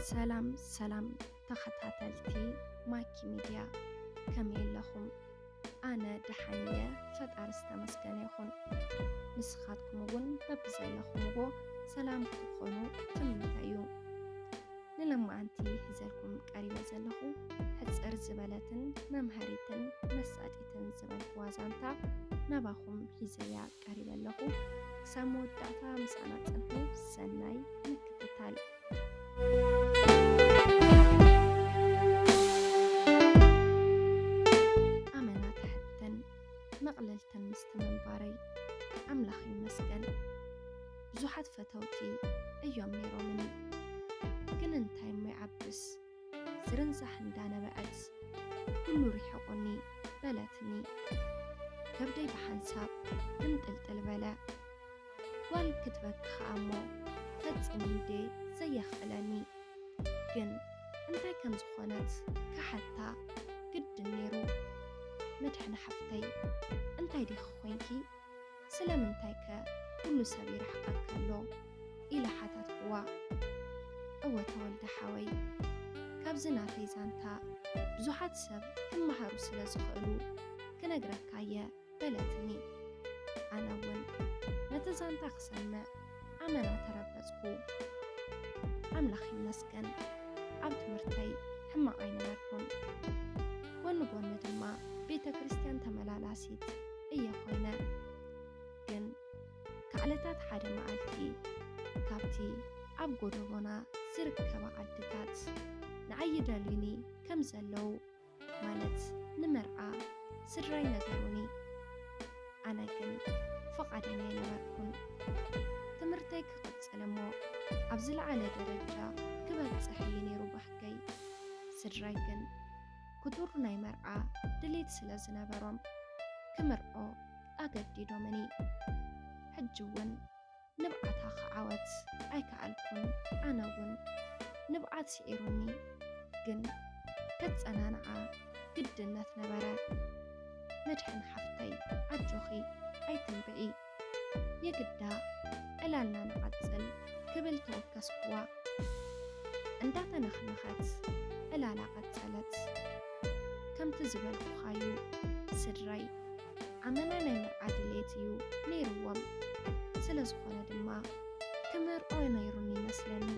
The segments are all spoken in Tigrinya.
ሰላም ሰላም ተኸታተልቲ ማኪ ሚድያ፣ ከመይ ኣለኹም? ኣነ ደሓን እየ፣ ፈጣሪ ዝተመስገነ ይኹን። ንስኻትኩም እውን በብዘለኹምዎ ሰላም ክትኾኑ ትምኒተይ እዩ። ንሎማዓንቲ ሒዘልኩም ቀሪበ ዘለኹ ሕጽር ዝበለትን መምሃሪትን መሳጢትን ዝበልኩዋ ዛንታ ናባኹም ሒዘያ ቀሪበ ኣለኹ። ክሳብ መወዳእታ ምሳና ጽንሑ። ሰናይ ምክትታል። ኣመና ትሕትን መቕለልትን ምስቲ ምንባረይ ኣምላኽ ይመስገን። ብዙሓት ፈተውቲ እዮም ነይሮምኒ፣ ግን እንታይ እሞ ይዓብስ፣ ዝርንዛሕ እንዳነበዐት ኩሉ ርሒቑኒ በለትኒ። ከብደይ ብሓንሳብ ግምጥልጥል በለ። ጓል ክትበኪ ኸኣ እሞ ፈጺሙ እንዴ ዘየኽእለኒ። ግን እንታይ ከም ዝኾነት ክሓታ ግድን ነይሩ። መድሕን ሓፍተይ፣ እንታይ ዲኺ ኾይንኪ? ስለምንታይከ ኩሉ ሰብ ይርሕቐካ ኣሎ? ኢለ ሓተትኩዋ። እወ ተወልደ ሓወይ፣ ካብዚ ናተይ ዛንታ ብዙሓት ሰብ ክመሃሩ ስለ ዝኽእሉ ክነግረካ እየ በለትኒ። ኣነ እውን ነቲ ዛንታ ክሰምዕ ኣመና ተረበጽኩ። ኣምላኽ ይመስገን፣ ኣብ ትምህርተይ ሕማቕ ኣይነበርኩን። ጎኒ ጎኒ ድማ ቤተ ክርስቲያን ተመላላሲት እየ ኮይነ። ግን ካብ ዕለታት ሓደ መዓልቲ ካብቲ ኣብ ጎደቦና ዝርከባ ዓድታት ንዓይ ይደልዩኒ ከም ዘለዉ፣ ማለት ንመርዓ፣ ስድራይ ነገሩኒ። ኣነ ግን ፍቓደኛ ኣይነበርኩን። ትምህርተይ ክቕጽል እሞ ኣብ ዝለዓለ ደረጃ ክበጽሕ እዩ ነይሩ ባህገይ። ስድራይ ግን ክቱር ናይ መርዓ ድሌት ስለ ዝነበሮም ክምርዖ ኣገዲዶምኒ። ሕጂ እውን ንብዓታ ክዓወት ኣይከኣልኩን። ኣነ እውን ንብዓት ስዒሩኒ፣ ግን ከጸናንዓ ግድነት ነበረ። መድሕን ሓፍተይ፣ ኣጆኺ፣ ኣይትንብዒ፣ የግዳ ዕላልና ንቐጽል ክብል ተወከስኩዋ። እንዳተነኽነኸት ዕላላ ቀጸለት። ከምቲ ዝበልኩኻዩ ስድራይ ኣመና ናይ መርዓ ድሌት እዩ ነይርዎም። ስለ ዝኾነ ድማ ክምርዖ ነይሩኒ ይመስለኒ።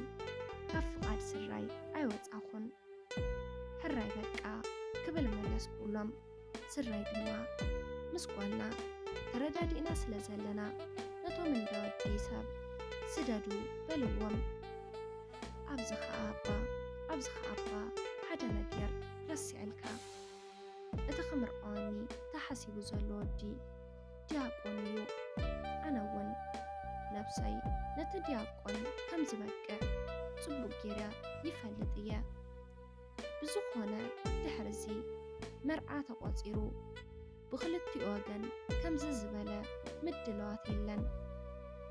ካብ ፍቓድ ስድራይ ኣይወጻኹን። ሕራይ በቃ ክብል መለስኩሎም። ስድራይ ድማ ምስ ጓልና ተረዳዲእና ስለ ዘለና ነቶም እንዳ ወዲ ሰብ ስደዱ በልዎም። ኣብዚ ኸኣ ኣባ፣ ኣብዚ ኸኣ ኣባ ሓደ ነገር ረሲዐልካ። እቲ ክምርዖኒ ተሓሲቡ ዘሎ ወዲ ዲያቆን እዩ። ኣነ እውን ነብሰይ ነቲ ዲያቆን ከም ዝበቅዕ ጽቡቕ ገይረ ይፈልጥ እየ። ብዝኾነ ድሕርዚ መርዓ ተቖጺሩ ብኽልቲኡ ወገን ከምዚ ዝበለ ምድላዋት የለን።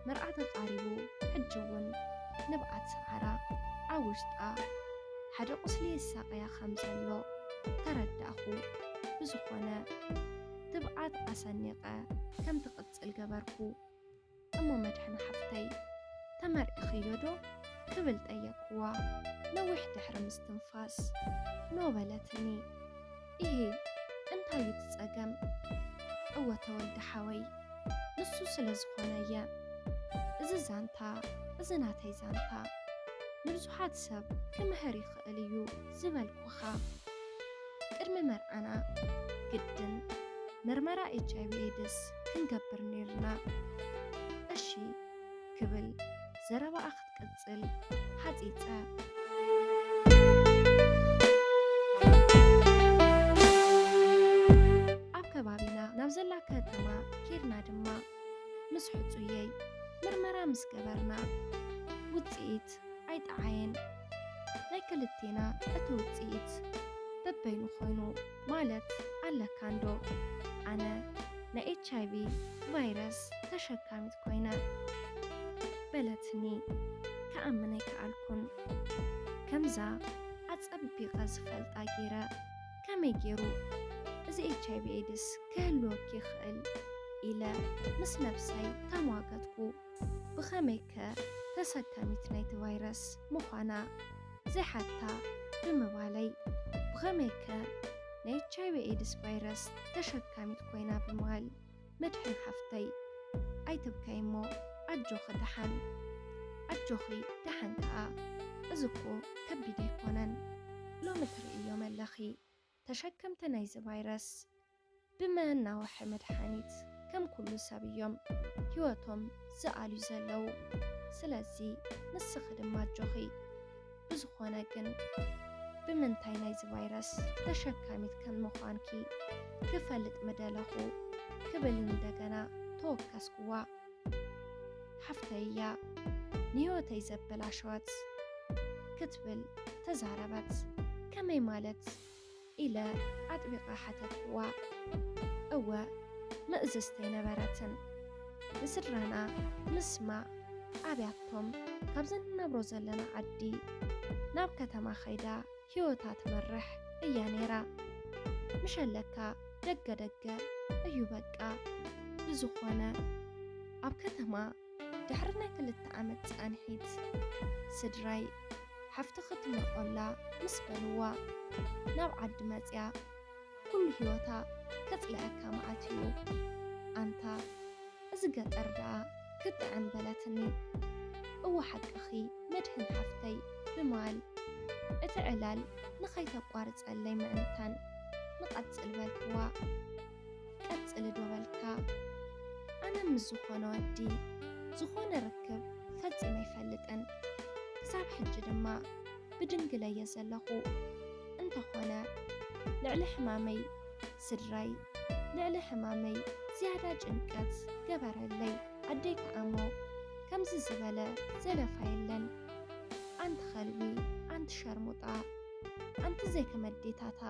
መርዓ ተቓሪቡ ሕጂ እውን ንብዓት ሰዓራ ኣብ ውሽጣ ሓደ ቁስሊ ይሳቐያ ከም ዘሎ ተረዳእኹ። ብዝኾነ ትብዓት ኣሰኒቐ ከም ትቕጽል ገበርኩ። እሞ መድሕን ሓፍተይ ተመርዒኽዮ ዶ ክብል ጠየቅኩዋ። ነዊሕ ድሕሪ ምስትንፋስ ኖ በለትኒ። ኢሂ እንታይ እዩ እቲ ጸገም? እወ ተወልደ ሓወይ ንሱ ስለ ዝኾነ እየ። እዚ ዛንታ እዚ ናተይ ዛንታ ንብዙሓት ሰብ ክምህር ይኽእል እዩ ዝበልኩኻ። ቅድሚ መርዓና ግድን መርመራ ኤች ኣይ ቪ ኤድስ ክንገብር ነይርና። እሺ ክብል ዘረባኣ ክትቅጽል ሓጺጸ። ኣብ ከባቢና ናብ ዘላ ከተማ ኬድና ድማ ምስ ሕጹየይ ምርመራ ምስ ገበርና ውጽኢት ኣይጠዓየን። ናይ ክልቴና እቲ ውጽኢት በበይኑ ኮይኑ ማለት ኣለካ እንዶ ኣነ ናይ ኤች ኣይ ቪ ቫይረስ ተሸካሚት ኮይነ በለትኒ። ክኣምን ኣይከኣልኩን። ከምዛ ኣጸቢቐ ዝፈልጣ ገይረ ከመይ ገይሩ እዚ ኤች ኣይ ቪ ኤድስ ክህልወኪ ይኽእል ኢለ ምስ ነብሰይ ተሟገትኩ። ብኸመይከ ተሰካሚት ናይቲ ቫይረስ ምዃና ዘይሓታ ብምባለይ፣ ብኸመይከ ናይ ኤች ኣይ ቪ ኤድስ ቫይረስ ተሸካሚት ኮይና ብምባል፣ መድሕን ሓፍተይ፣ ኣይትብከይ እሞ ኣጆኺ ደሓን፣ ኣጆኺ ደሓን ከኣ፣ እዚ እኮ ከቢድ ኣይኮነን። ሎሚ ትርእዮ መለኺ ተሸከምቲ ናይዚ ቫይረስ ብመናውሒ መድሓኒት ከም ኩሉ ሰብ እዮም ህይወቶም ዝኣልዩ ዘለዉ። ስለዚ ንስኺ ድማ ኣጆኺ። ብዝኾነ ግን ብምንታይ ናይዚ ቫይረስ ተሸካሚት ከም ምዃንኪ ክፈልጥ ምደለኹ ክብል እንደገና ተወከስኩዋ። ሓፍተይ እያ ንህይወተይ ዘበላሸወት ክትብል ተዛረበት። ከመይ ማለት? ኢለ ኣጥቢቐ ሓተትኩዋ። እወ፣ ምእዝዝቲ ኣይነበረትን። ንስድራና ምስማዕ ኣብያቶም ካብዚ ንነብሮ ዘለና ዓዲ ናብ ከተማ ከይዳ ህይወታ ትመርሕ እያ ነይራ። ምሸለካ ደገ ደገ እዩ በቃ። ብዝኾነ ኣብ ከተማ ድሕሪ ናይ ክልተ ዓመት ጻንሒት፣ ስድራይ ሓፍትኺ ትምርዖላ ምስ በልዋ፣ ናብ ዓዲ መጽያ ኩሉ ህይወታ ከጽልኣካ መዓት እዩ። ኣንታ እዚ ገጠር ደኣ ክጥዕም በለትኒ። እወ ሓቅኺ መድሕን ሓፍተይ ብምባል እቲ ዕላል ንኸይተቋርጸለይ ምእንታን ንቐጽል በልክዋ። ቀጽሊ ዶ በልካ? ኣነ ምስ ዝኾነ ወዲ ዝኾነ ርክብ ፈጺመ ኣይፈልጥን። ክሳብ ሕጂ ድማ ብድንግለ እየ ዘለኹ። እንተኾነ ልዕሊ ሕማመይ ስድራይ፣ ልዕሊ ሕማመይ ዝያዳ ጭንቀት ገበረለይ። ኣደይ ከኣ እሞ ከምዚ ዝበለ ዘለፋ የለን። ኣንቲ ከልቢ፣ ኣንቲ ሸርሙጣ፣ ኣንቲ ዘይከመዴታታ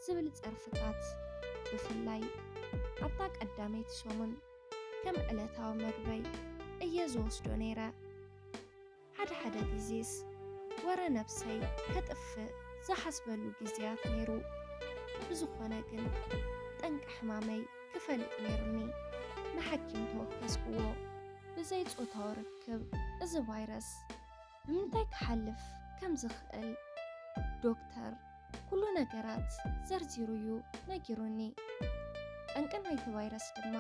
ዝብል ጸርፍታት፣ ብፍላይ ኣብታ ቀዳመይቲ ሰሙን ከም ዕለታዊ መግበይ እየ ዝወስዶ ነይረ። ሓደ ሓደ ግዜስ ወረ ነብሰይ ከጥፍእ ዝሓስበሉ ግዜያት ነይሩ። ብዝኾነ ግን ጠንቂ ሕማመይ ክፈልጥ ነይሩኒ። ንሓኪም ተወከስክዎ። ብዘይ ጾታዊ ርክብ እዚ ቫይረስ ብምንታይ ክሓልፍ ከም ዝኽእል ዶክተር ኩሉ ነገራት ዘርዚሩ እዩ ነጊሩኒ። ጠንቂ ናይቲ ቫይረስ ድማ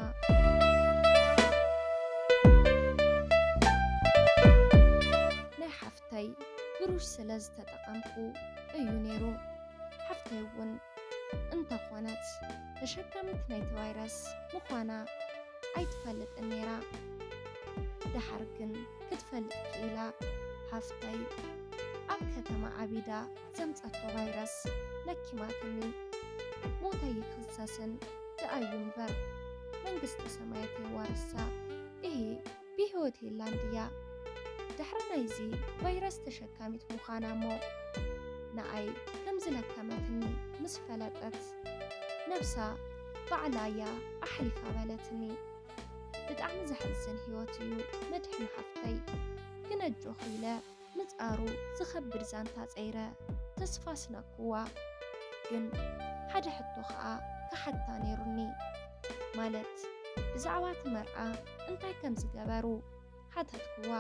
ናይ ሓፍተይ ብሩሽ ስለ ዝተጠቐምኩ እዩ ነይሩ። ሓፍተይ እውን እንተኾነት ተሸካሚት ናይቲ ቫይረስ ምዃና ኣይትፈልጥን ነይራ። ደሓር ግን ክትፈልጥ ክኢላ። ሓፍተይ ኣብ ከተማ ዓቢዳ ዘምጸቶ ቫይረስ ለኪማትኒ። ሞተይ ይኽሰስን ደኣዩ እምበር መንግስተ ሰማያት የዋርሳ። እሂ፣ ብህይወት የላን ድያ? ድሕሪ ናይዚ ቫይረስ ተሸካሚት ምዃና እሞ ንኣይ ከም ዝለከመትኒ ምስ ፈለጠት፣ ነብሳ ባዕላ እያ ኣሕሊፋ በለትኒ። ብጣዕሚ ዘሕዝን ህይወት እዩ መድሕን ሓፍተይ። ግን ኣጆኺ ኢለ ምጻሩ ዝኸብድ ዛንታ ጸይረ ተስፋ ኣስነቅኩዋ። ግን ሓደ ሕቶ ኸኣ ክሓታ ነይሩኒ። ማለት ብዛዕባ እቲ መርዓ እንታይ ከም ዝገበሩ ሓተትኩዋ።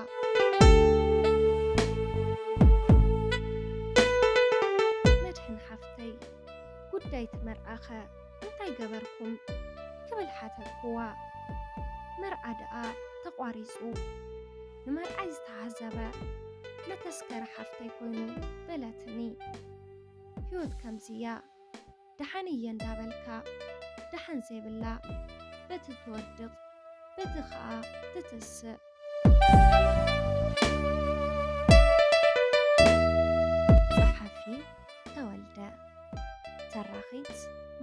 መድሕን ሓፍተይ፣ ጉዳይ እቲ መርዓኸ እንታይ ገበርኩም? ክብል ሓተትኩዋ። መርዓ ደኣ ተቋሪጹ፣ ንመርዓይ ዝተሓዘበ መተስከሪ ሓፍተይ ኮይኑ በለትኒ። ህይወት ከምዚ እያ። ደሓን እየ እንዳበልካ ደሓን ዘይብላ፣ በቲ ትወድቕ በቲ ኸኣ ትትስእ። ጸሓፊ ተወልደ፣ ተራኺት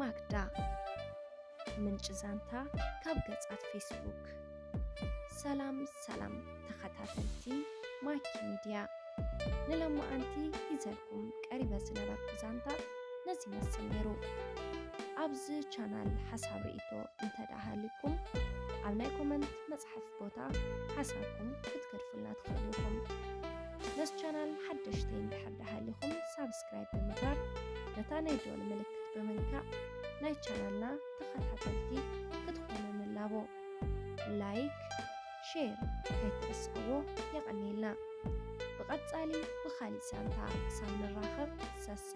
ማግዳ፣ ምንጪ ዛንታ ካብ ገጻት ፌስቡክ። ሰላም ሰላም ተኸታተልቲ ማኪ ሚድያ፣ ንሎማዓንቲ ሒዘልኩም ቀሪበ ዝነበርኩ ዛንታ ነዚ ይመስል ነይሩ። ኣብዚ ቻናል ሓሳብ ርእይቶ እንተ ደኣ ሃልዩኩም ኣብ ናይ ኮመንት መጽሓፍ ቦታ ሓሳብኩም ክትገድፉልና ትኽእሉ ኢኹም። ነዚ ቻናል ሓደሽቲ እንድሕር ደኣ ሃሊኹም ሳብስክራይብ ብምግባር ነታ ናይ ደወል ምልክት ብምንካእ ናይ ቻናልና ተኸታተልቲ ክትኾኑ ንላቦ። ላይክ፣ ሼር ከይትርስዕዎ። የቐንየልና። ብቐ ቀጻሊ ብኻሊእ ዛንታ ክሳብ ንራኸብ ሰሰ